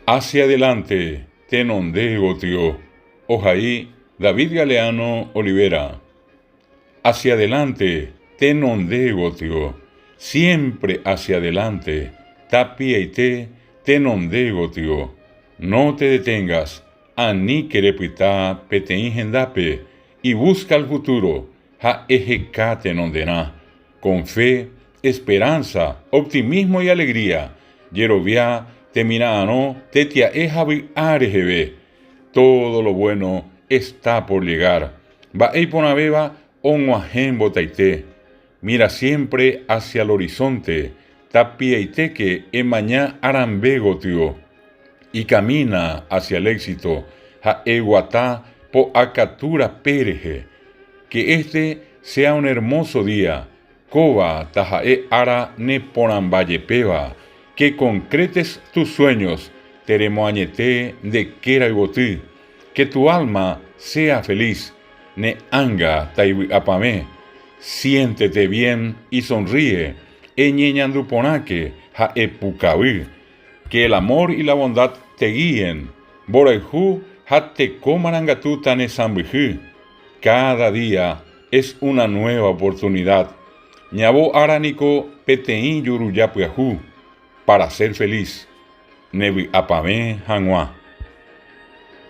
Hacia adelante, tenonde gotyo, ohai David Galeano Olivera. Hacia adelante, tenonde gotyo, siempre hacia adelante, tapiaite tenonde gotyo. No te detengas, aníke repyta peteĩ hendápe, y busca el futuro, ha eheka tenonderã. Con fe, esperanza, optimismo y alegría, jerovia, temira'arõ, tetia'e ha vy'a reheve. Todo lo bueno está por llegar. Mba'e iporãvéva og̃uahẽ mbotaite. Mira siempre hacia el horizonte, tapiaitéke emaña arambe gotyo. Y camina hacia el éxito ha eguata po'akatu rape rehe. Que este sea un hermoso día, kóva taha'e ára neporãmba jepéva, que concretes tus sueños, teremoañete nde kéra yvoty. Que tu alma sea feliz, ne ánga taivy'apavẽ. Siéntete bien y sonríe, eñeñandu porãke ha epukavy. Que el amor y la bondad te guíen, mborayhu ha teko marangatu tanesãmbyhy. Cada día es una nueva oportunidad. Ñavo ára niko peteĩ juruja pyahu para ser feliz, ne vy'apavẽ hag̃ua.